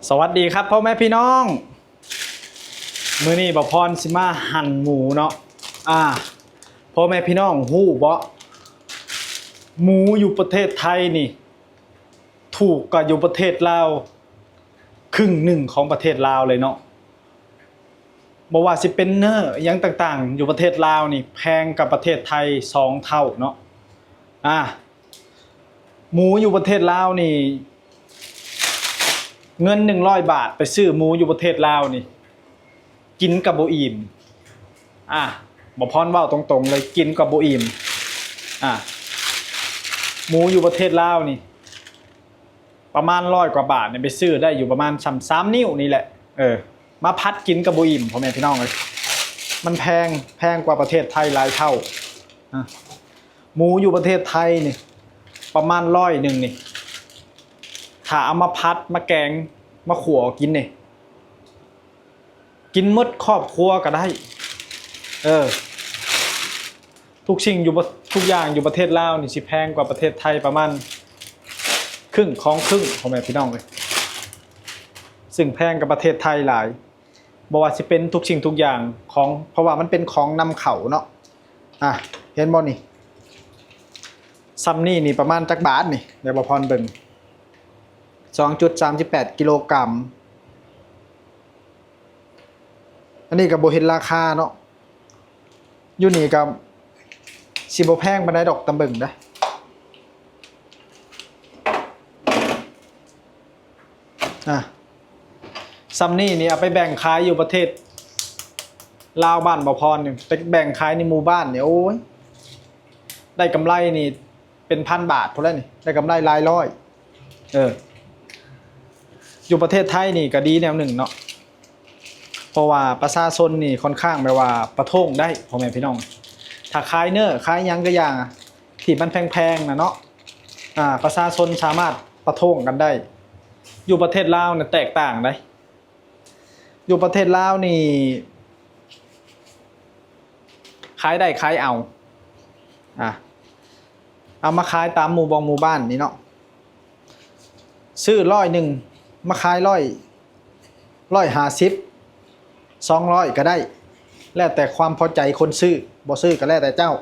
ສະຫວັດດີຄັບພໍ່ແມ່ພີ່ນ້ອງ, ມື້ນີ້ບ່າວພອນຊິມາຫັນໝູເນາະ. ອ່າ ພໍ່ແມ່ພີ່ນ້ອງຮູ້ບໍ່? ໝູຢູ່ປະເທດໄທນີ້ ຖືກກວ່າຢູ່ປະເທດລາວ ຄຶ່ງໜຶ່ງຂອງປະເທດລາວເລີຍເນາະ. ບໍ່ວ່າຊິເປັນເນື້ອຫຍັງຕ່າງໆ ຢູ່ປະເທດລາວນີ້ແພງກວ່າປະເທດໄທສອງເທົ່າເນາະ. ອ່າ ໝູຢູ່ປະເທດລາວນີ້ ເງິນໜຶ່ງຮ້ອຍບາດ ໄປຊື້ໝູຢູ່ປະເທດລາວນີ້ ກິນກໍບໍ່ອີ່ມ. ອ່າ ບ່າວພອນເວົ້າຕົງໆເລີຍ ກິນກໍບໍ່ອີ່ມ. ອ່າ ໝູຢູ່ປະເທດລາວນີ້ ປະມານຮ້ອຍກວ່າບາດນີ້ ໄປຊື້ໄດ້ຢູ່ປະມານສ່ຳສາມນິ້ວນີ້ແຫຼະ. ເອີ ມາຜັດກິນກໍບໍ່ອີ່ມ ພໍ່ແມ່ພີ່ນ້ອງເອີຍ. ມັນແພງ ແພງກວ່າປະເທດໄທຫຼາຍເທົ່າ. ອ່າ ໝູຢູ່ປະເທດໄທນີ້ ປະມານຮ້ອຍໜຶ່ງນີ້ ຖ້າເອົາມາຜັດ ມາແກງ ມາຂົ້ວກິນນີ້ ກິນໝົດຄອບຄົວກໍໄດ້. ເອີ ທຸກສິ່ງຢູ່ ທຸກຢ່າງຢູ່ປະເທດລາວນີ້ ຊິແພງກວ່າປະເທດໄທປະມານຄຶ່ງຂອງຄຶ່ງ ພໍ່ແມ່ພີ່ນ້ອງເອີຍ. ຊຶ່ງແພງກວ່າປະເທດໄທຫຼາຍ ບໍ່ວ່າຊິເປັນທຸກສິ່ງທຸກຢ່າງຂອງ ເພາະວ່າມັນເປັນຂອງນຳເຂົ້າເນາະ. ອ່າ ເຫັນບໍ່ນີ້ ສ່ຳນີ້ນີ້ປະມານຈັກບາດນີ້? ດຽວບ່າວພອນເບິ່ງ ສອງຈຸດສາມແປດກິໂລກຣາມ. ອັນນີ້ກໍບໍ່ເຫັນລາຄາເນາະ. ຢູ່ນີ້ກໍຊິບໍ່ແພງປານໃດດອກ ຕາມເບິ່ງເດ້. ອ່າ ສ່ຳນີ້ນີ້ເອົາໄປແບ່ງຂາຍຢູ່ປະເທດລາວ ບ້ານບ່າວພອນນີ້ ໄປແບ່ງຂາຍໃນໝູ່ບ້ານນີ້ ໂອ້ຍ ໄດ້ກຳໄລນີ້ເປັນພັນບາດພຸ້ນແຫຼະນີ້ ໄດ້ກຳໄລຫຼາຍຮ້ອຍ. ເອີ ຢູ່ປະເທດໄທນີ້ກໍດີແນວໜຶ່ງເນາະ ເພາະວ່າປະຊາຊົນນີ້ຄ່ອນຂ້າງແບບວ່າປະທ້ວງໄດ້ ພໍ່ແມ່ພີ່ນ້ອງ. ຖ້າຂາຍເນື້ອຂາຍຫຍັງກໍຢ່າ ທີ່ມັນແພງໆນະເນາະ ອ່າ ປະຊາຊົນສາມາດປະທ້ວງກັນໄດ້. ຢູ່ປະເທດລາວນະແຕກຕ່າງໃດ໋. ຢູ່ປະເທດລາວນີ້ ຂາຍໄດ້ຂາຍເອົາ ອ່າ ເອົາມາຂາຍຕາມໝູ່ບ່ອນໝູ່ບ້ານນີ້ເນາະ. ຊື້ຮ້ອຍໜຶ່ງ ມາຂາຍຮ້ອຍ ຮ້ອຍຫ້າສິບ ສອງຮ້ອຍກໍໄດ້ ແລ້ວແຕ່ຄວາມພໍໃຈຄົນຊື້. ບໍ່ຊື້ກໍແລ້ວແຕ່ເຈົ້າ.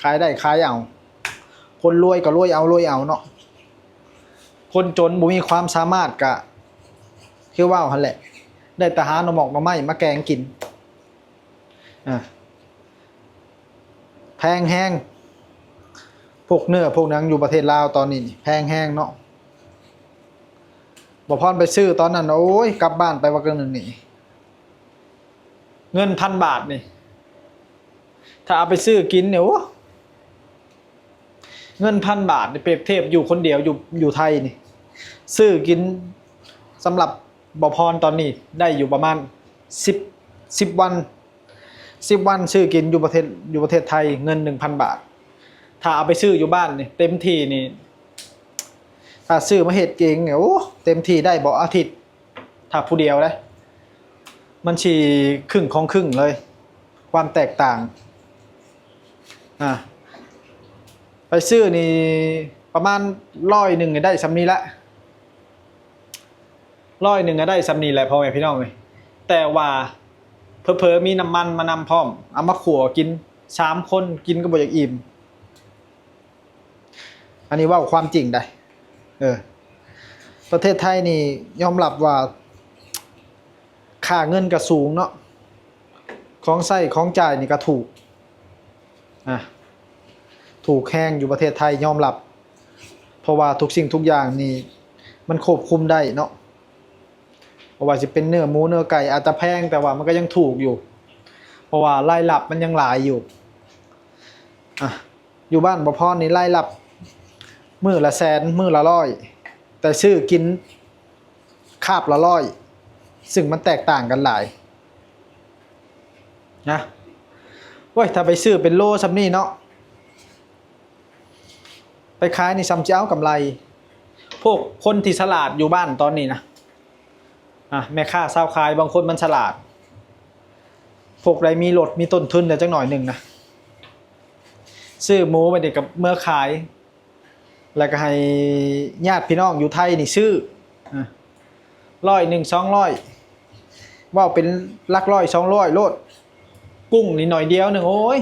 ຂາຍໄດ້ຂາຍເອົາ ຄົນລວຍກໍລວຍເອົາລວຍເອົາເນາະ. ຄົນຈົນບໍ່ມີຄວາມສາມາດກະຄືເວົ້າຫັ້ນແຫຼະ ໄດ້ແຕ່ຫາໜໍ່ໝອກໜໍ່ໄມ້ມາແກງກິນ. ອ່າ ແພງແຮງ ພວກເນື້ອພວກຫຍັງຢູ່ປະເທດລາວຕອນນີ້ນີ້ແພງແຮງເນາະ. ບ່າວພອນໄປຊື້ຕອນນັ້ນ ໂອ້ຍ ກັບບ້ານໄປວັກໜຶ່ງນີ້ ເງິນພັນບາດນີ້ ຖ້າເອົາໄປຊື້ກິນນີ້ ໂອ້ ເງິນພັນບາດນີ້ ປຽບທຽບຢູ່ຄົນດຽວຢູ່ ຢູ່ໄທນີ້ ຊື້ກິນສຳລັບບ່າວພອນຕອນນີ້ໄດ້ຢູ່ປະມານສິບ ສິບວັນ ສິບວັນຊື້ກິນຢູ່ປະເທດ ຢູ່ປະເທດໄທ ເງິນໜຶ່ງພັນບາດ. ຖ້າເອົາໄປຊື້ຢູ່ບ້ານນີ້ ເຕັມທີ່ນີ້ ຖ້າຊື້ມາເຮັດເອງນີ້ ໂອ້ ເຕັມທີ່ໄດ້ບໍ່ອາທິດ ຖ້າຜູ້ດຽວເດ້ ມັນຊິຄຶ່ງຂອງຄຶ່ງເລີຍ ຄວາມແຕກຕ່າງ. ອ່າ ໄປຊື້ນີ້ປະມານຮ້ອຍໜຶ່ງໄດ້ສ່ຳນີ້ລະ ຮ້ອຍໜຶ່ງກໍໄດ້ສ່ຳນີ້ແຫຼະ ພໍ່ແມ່ພີ່ນ້ອງເອີຍ. ແຕ່ວ່າເຜີໆມີນ້ຳມັນມານຳພ້ອມ ເອົາມາຂົ້ວກິນ ສາມຄົນກິນກໍບໍ່ຢາກອີ່ມ. ອັນນີ້ເວົ້າຄວາມຈິງໃດ໋. ເອີ ປະເທດໄທນີ້ຍອມຮັບວ່າຄ່າເງິນກໍສູງເນາະ ຂອງໃຊ້ຂອງຈ່າຍນີ້ກໍຖືກ ອ່າ ຖືກແຮງຢູ່ປະເທດໄທຍອມຮັບ ເພາະວ່າທຸກສິ່ງທຸກຢ່າງນີ້ມັນຄວບຄຸມໄດ້ເນາະ. ບໍ່ວ່າຊິເປັນເນື້ອໝູເນື້ອໄກ່ ອາດຈະແພງ ແຕ່ວ່າມັນກໍຍັງຖືກຢູ່ ເພາະວ່າລາຍຮັບມັນຍັງຫຼາຍຢູ່. ອ່າ ຢູ່ບ້ານບ່າວພອນນີ້ລາຍຮັບມື້ລະແສນ ມື້ລະຮ້ອຍ ແຕ່ຊື້ກິນຄາບລະຮ້ອຍ ຊຶ່ງມັນແຕກຕ່າງກັນຫຼາຍນະ. ໂອ້ຍ ຖ້າໄປຊື້ເປັນໂລສ່ຳນີ້ເນາະ ໄປຂາຍນີ້ສ່ຳຊິເອົາກຳໄລ. ພວກຄົນທີ່ສະຫຼາດຢູ່ບ້ານຕອນນີ້ນະ ອ່າ ແມ່ຄ້າຊາວຂາຍບາງຄົນມັນສະຫຼາດ ພວກໃດມີລົດມີຕົ້ນທຶນແດ່ຈັກໜ້ອຍໜຶ່ງນະ ຊື້ໝູໄປນີ້ກໍເມືອຂາຍ ແລ້ວກໍໃຫ້ຍາດພີ່ນ້ອງຢູ່ໄທນີ້ຊື້ ອ່າ ຮ້ອຍໜຶ່ງ ສອງຮ້ອຍ ເວົ້າເປັນຫຼັກຮ້ອຍ ສອງຮ້ອຍໂລດ. ກຸ້ງນີ້ໜ້ອຍດຽວໜຶ່ງ ໂອ້ຍ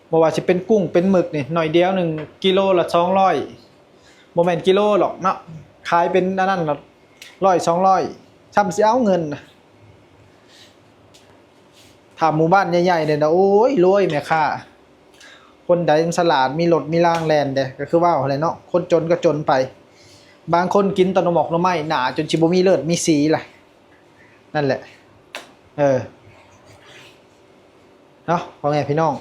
ບໍ່ວ່າຊິເປັນກຸ້ງເປັນໝຶກນີ້ ໜ້ອຍດຽວໜຶ່ງ ກິໂລລະສອງຮ້ອຍ ບໍ່ແມ່ນກິໂລດອກເນາະ ຂາຍເປັນອັນນັ້ນລະຮ້ອຍ ສອງຮ້ອຍ ຊ່ຳຊິເອົາເງິນນະ. ຖ້າໝູ່ບ້ານໃຫຍ່ໆນີ້ນະ ໂອ້ຍ ລວຍແມ່ຄ້າ. ຄົນໃດມັນສະຫຼາດ ມີລົດມີລາງແລ່ນເດ້ ກໍຄືເວົ້າຫັ້ນແຫຼະເນາະ ຄົນຈົນກໍຈົນໄປ. ບາງຄົນກິນແຕ່ໜໍ່ໝອກໜໍ່ໄມ້ ໜ້າຈົນຊິບໍ່ມີເລືອດມີສີລະ. ນັ້ນແຫຼະ ເອີ ເນາະ ພໍ່ແມ່ພີ່ນ້ອງ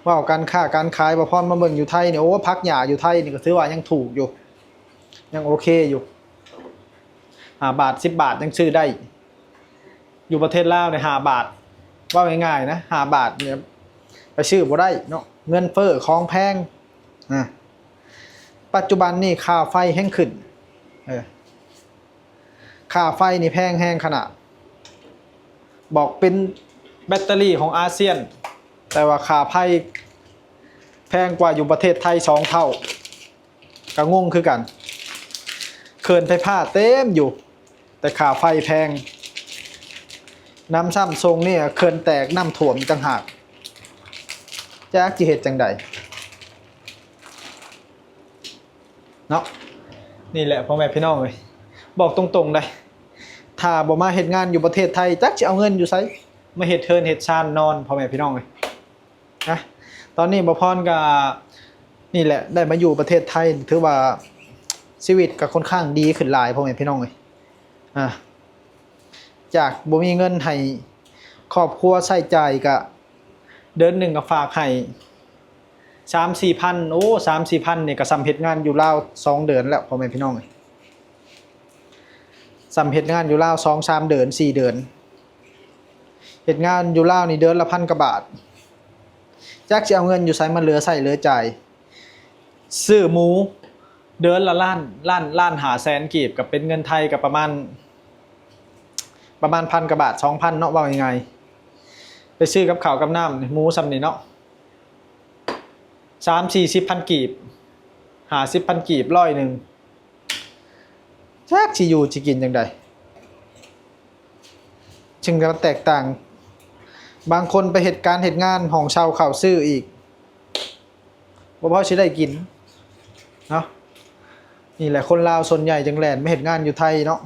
ເວົ້າການຄ້າການຂາຍ ບ່າວພອນມາເບິ່ງຢູ່ໄທນີ້ ໂອ້ ຜັກຫຍ້າຢູ່ໄທນີ້ກໍຖືວ່າຍັງຖືກຢູ່ ຍັງໂອເຄຢູ່ ຫ້າບາດ ສິບບາດ ຍັງຊື້ໄດ້. ຢູ່ປະເທດລາວນີ້ ຫ້າບາດ ເວົ້າງ່າຍໆນະ ຫ້າບາດນີ້ໄປຊື້ບໍ່ໄດ້ເນາະ ເງິນເຟີ້ ຂອງແພງ. ອາ ປັດຈຸບັນນີ້ຄ່າໄຟແຮງຂຶ້ນ ເອີ ຄ່າໄຟນີ້ແພງແຮງຂະໜາດ ບອກເປັນແບັດເຕີຣີຂອງອາຊຽນ ແຕ່ວ່າຄ່າໄຟແພງກວ່າຢູ່ປະເທດໄທສອງເທົ່າ ກໍງົງຄືກັນ. ເຂື່ອນໄຟຟ້າເຕັມຢູ່ ແຕ່ຄ່າໄຟແພງ. ນ້ຳຊ້ຳຊົງນີ້ເຂື່ອນແຕກ ນ້ຳຖ້ວມອີກຕ່າງຫາກ ຈັກຊິເຮັດຈັ່ງໃດ ເນາະ. ນີ້ແຫຼະ ພໍ່ແມ່ພີ່ນ້ອງເອີຍ ບອກຕົງໆໄດ໋ ຖ້າບໍ່ມາເຮັດງານຢູ່ປະເທດໄທ ຈັກຊິເອົາເງິນຢູ່ໃສ ມາເຮັດເຮືອນເຮັດຊານນອນ ພໍ່ແມ່ພີ່ນ້ອງເອີຍ ນະ. ຕອນນີ້ບ່າວພອນກໍ ນີ້ແຫຼະ ໄດ້ມາຢູ່ປະເທດໄທ ຖືວ່າຊີວິດກໍຄ່ອນຂ້າງດີຂຶ້ນຫຼາຍ ພໍ່ແມ່ພີ່ນ້ອງເອີຍ ອາ ຈາກບໍ່ມີເງິນໃຫ້ຄອບຄົວໃຊ້ຈ່າຍ ກະເດືອນໜຶ່ງກໍຝາກໃຫ້ສາມສີ່ພັນ ໂອ້ ສາມສີ່ພັນນີ້ກໍສ່ຳເຮັດງານຢູ່ລາວສອງເດືອນແລ້ວ ພໍ່ແມ່ພີ່ນ້ອງເອີຍ ສ່ຳເຮັດງານຢູ່ລາວສອງສາມເດືອນ ສີ່ເດືອນ. ເຮັດງານຢູ່ລາວນີ້ເດືອນລະພັນກວ່າບາດ ຈັກຊິເອົາເງິນຢູ່ໃສມາເຫຼືອໃຊ້ເຫຼືອຈ່າຍ. ຊື້ໝູເດືອນລະລ້ານ ລ້ານ ລ້ານຫ້າແສນກີບ ກໍເປັນເງິນໄທກໍປະມານ ປະມານພັນກວ່າບາດ ສອງພັນເນາະ ເວົ້າງ່າຍໆ ໄປຊື້ກັບເຂົ້າກັບນ້ຳ ໝູສ່ຳນີ້ເນາະ ສາມສີ່ສິບພັນກີບ ຫ້າສິບພັນກີບ ຮ້ອຍໜຶ່ງ ຈັກຊິຢູ່ຊິກິນຈັ່ງໃດ ຈຶ່ງຈະແຕກຕ່າງ. ບາງຄົນໄປເຮັດການເຮັດງານ ຫ້ອງເຊົ່າເຂົ້າຊື້ອີກ ບໍ່ພໍຊິໄດ້ກິນເນາະ. ນີ້ແຫຼະ ຄົນລາວສ່ວນໃຫຍ່ຈຶ່ງແລ່ນມາເຮັດງານຢູ່ໄທເນາະ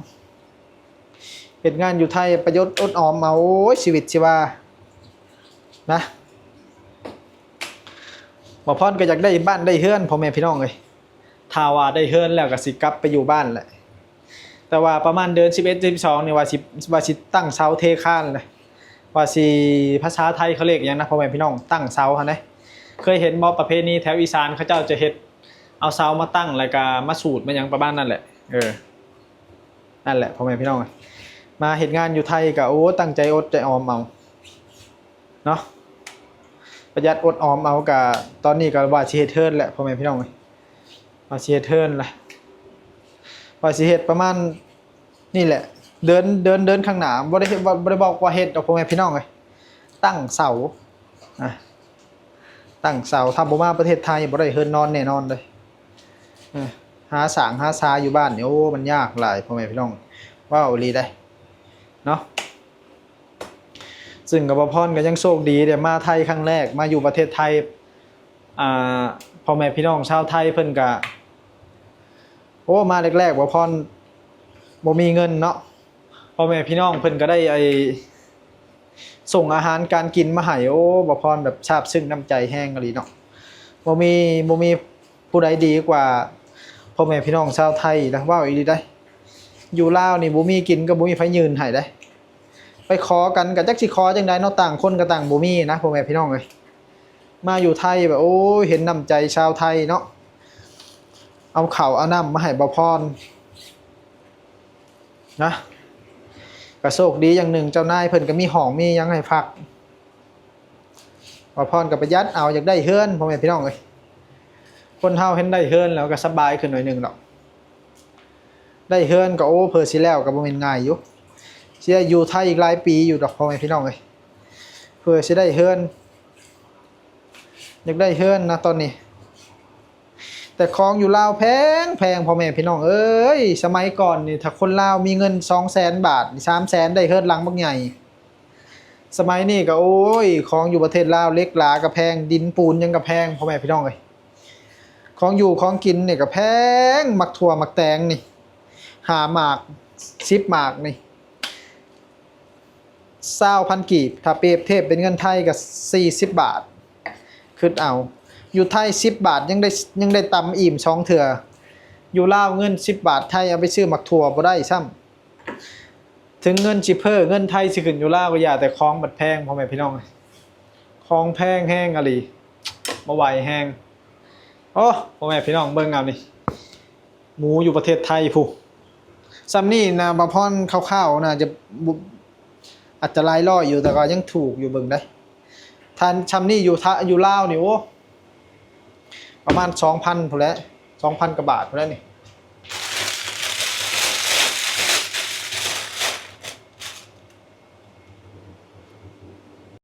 ເຮັດງານຢູ່ໄທປະຢັດອົດອອມເອົາ ໂອ້ຍ ຊີວິດຊິວ່ານະ. ບ່າວພອນກໍຢາກໄດ້ບ້ານໄດ້ເຮືອນ ພໍ່ແມ່ພີ່ນ້ອງເອີຍ ຖ້າວ່າໄດ້ເຮືອນແລ້ວກໍຊິກັບໄປຢູ່ບ້ານແຫຼະ ແຕ່ວ່າປະມານເດືອນສິບເອັດ ສິບສອງນີ້ວ່າຊິ ວ່າຊິຕັ້ງເສົາເທຄານແຫຼະ ວ່າຊິ ພາສາໄທເຂົາເອີ້ນຫຍັງນະ ພໍ່ແມ່ພີ່ນ້ອງ ຕັ້ງເສົາຫັ້ນເດ້. ເຄີຍເຫັນບໍ່ ປະເພນີແຖວອີສານ ເຂົາເຈົ້າຈະເຮັດເອົາເສົາມາຕັ້ງ ແລ້ວກໍມາສູດມາຫຍັງປະມານນັ້ນແຫຼະ ເອີ ນັ້ນແຫຼະ ພໍ່ແມ່ພີ່ນ້ອງ ມາເຮັດງານຢູ່ໄທກໍ ໂອ້ ຕັ້ງໃຈອົດໃຈອອມເອົາເນາະ ປະຢັດອົດອອມເອົາ. ກະຕອນນີ້ກໍວ່າຊິເຮັດເຮືອນແຫຼະ ພໍ່ແມ່ພີ່ນ້ອງ ວ່າຊິເຮັດເຮືອນລະ ວ່າຊິເຮັດປະມານນີ້ແຫຼະ ເດືອນ ເດືອນ ເດືອນຂ້າງໜ້າ ບໍ່ໄດ້ເຮັດ ບໍ່ໄດ້ບອກວ່າເຮັດດອກ ພໍ່ແມ່ພີ່ນ້ອງເອີຍ ຕັ້ງເສົາ ອາ ຕັ້ງເສົາ. ຖ້າບໍ່ມາປະເທດໄທ ບໍ່ໄດ້ເຮືອນນອນແນ່ນອນເດ້. ເອີ ຫາສ້າງຫາສາຢູ່ບ້ານນີ້ ໂອ້ ມັນຍາກຫຼາຍ ພໍ່ແມ່ພີ່ນ້ອງ ເວົ້າອີ່ຫຼີໄດ໋ເນາະ. ຊຶ່ງກັບບ່າວພອນກໍຍັງໂຊກດີເດ້ ມາໄທຄັ້ງແລກ ມາຢູ່ປະເທດໄທ ອ່າ ພໍ່ແມ່ພີ່ນ້ອງຊາວໄທເພິ່ນກະ ໂອ້ ມາແລກໆ ບ່າວພອນບໍ່ມີເງິນເນາະ ພໍ່ແມ່ພີ່ນ້ອງເພິ່ນກໍໄດ້ ໄອ້ ສົ່ງອາຫານການກິນມາໃຫ້. ໂອ້ ບ່າວພອນແບບຊາບຊຶ້ງນ້ຳໃຈແຮງອີ່ຫຼີເນາະ. ບໍ່ມີ ບໍ່ມີຜູ້ໃດດີກວ່າພໍ່ແມ່ພີ່ນ້ອງຊາວໄທນະ ເວົ້າອີ່ຫຼີໄດ໋. ຢູ່ລາວນີ້ບໍ່ມີກິນກໍບໍ່ມີໃຜຍື່ນໃຫ້ໄດ໋ ໄປຂໍກັນກໍຈັກຊິຂໍຈັ່ງໃດເນາະ ຕ່າງຄົນກໍຕ່າງບໍ່ມີນະ ພໍ່ແມ່ພີ່ນ້ອງເອີຍ. ມາຢູ່ໄທແບບ ໂອ້ຍ ເຫັນນ້ຳໃຈຊາວໄທເນາະ ເອົາເຂົ້າເອົານ້ຳມາໃຫ້ບ່າວພອນນະ. ກໍໂຊກດີຢ່າງໜຶ່ງ ເຈົ້ານາຍເພິ່ນກໍມີຫ້ອງມີຫຍັງໃຫ້ພັກ. ບ່າວພອນກໍປະຢັດເອົາ ຢາກໄດ້ເຮືອນ ພໍ່ແມ່ພີ່ນ້ອງເອີຍ. ຄົນເຮົາເຫັນໄດ້ເຮືອນແລ້ວກໍສະບາຍຂຶ້ນໜ້ອຍໜຶ່ງດອກ. ໄດ້ເຮືອນກໍ ໂອ້ ເພື່ອຊິແລ້ວກໍບໍ່ແມ່ນງ່າຍຢູ່ ຊິໄດ້ຢູ່ໄທອີກຫຼາຍປີຢູ່ດອກ ພໍ່ແມ່ພີ່ນ້ອງເອີຍ. ເພື່ອຊິໄດ້ເຮືອນ ຢາກໄດ້ເຮືອນນະຕອນນີ້. ແຕ່ຂອງຢູ່ລາວແພງໆ ພໍ່ແມ່ພີ່ນ້ອງເອີຍ. ສະໄໝກ່ອນນີ້ ຖ້າຄົນລາວມີເງິນສອງແສນບາດ ສາມແສນ ໄດ້ເຮືອນຫຼັງບັກໃຫຍ່. ສະໄໝນີ້ກໍ ໂອ້ຍ ຂອງຢູ່ປະເທດລາວ ເຫຼັກຫຼາກໍແພງ ດິນປູນຫຍັງກໍແພງ ພໍ່ແມ່ພີ່ນ້ອງເອີຍ. ຂອງຢູ່ຂອງກິນນີ້ກໍແພງ ໝາກຖົ່ວໝາກແຕງນີ້ ຫ້າໝາກ ສິບໝາກນີ້ ຊາວພັນກີບ. ຖ້າປຽບທຽບເປັນເງິນໄທກໍສີ່ສິບບາດ. ຄິດເອົາ ຢູ່ໄທສິບບາດຍັງໄດ້ ຍັງໄດ້ຕຳອີ່ມສອງເທື່ອ. ຢູ່ລາວເງິນສິບບາດໄທເອົາໄປຊື້ໝາກຖົ່ວບໍ່ໄດ້ຊ້ຳ. ເຖິງເງິນຊິເຟີ້ ເງິນໄທຊິຂຶ້ນຢູ່ລາວກໍຢ່າ ແຕ່ຂອງບັດແພງ ພໍ່ແມ່ພີ່ນ້ອງ. ຂອງແພງແຮງອີ່ຫຼີ ບໍ່ໄຫວແຮງ. ໂອ້ ພໍ່ແມ່ພີ່ນ້ອງເບິ່ງເອົານີ້ ໝູຢູ່ປະເທດໄທພຸ້ນ. ສ່ຳນີ້ນະ ບ່າວພອນຄ່າວໆ ໜ້າຈະບໍ່ ອາດຈະຫຼາຍຮ້ອຍຢູ່ ແຕ່ກໍຍັງຖືກຢູ່ ເບິ່ງໄດ໋. ຖ້າສ່ຳນີ້ຢູ່ ຢູ່ລາວນີ້ ໂອ້ ປະມານສອງພັນພຸ້ນແຫຼະ ສອງພັນກວ່າບາດພຸ້ນແຫຼະນີ້.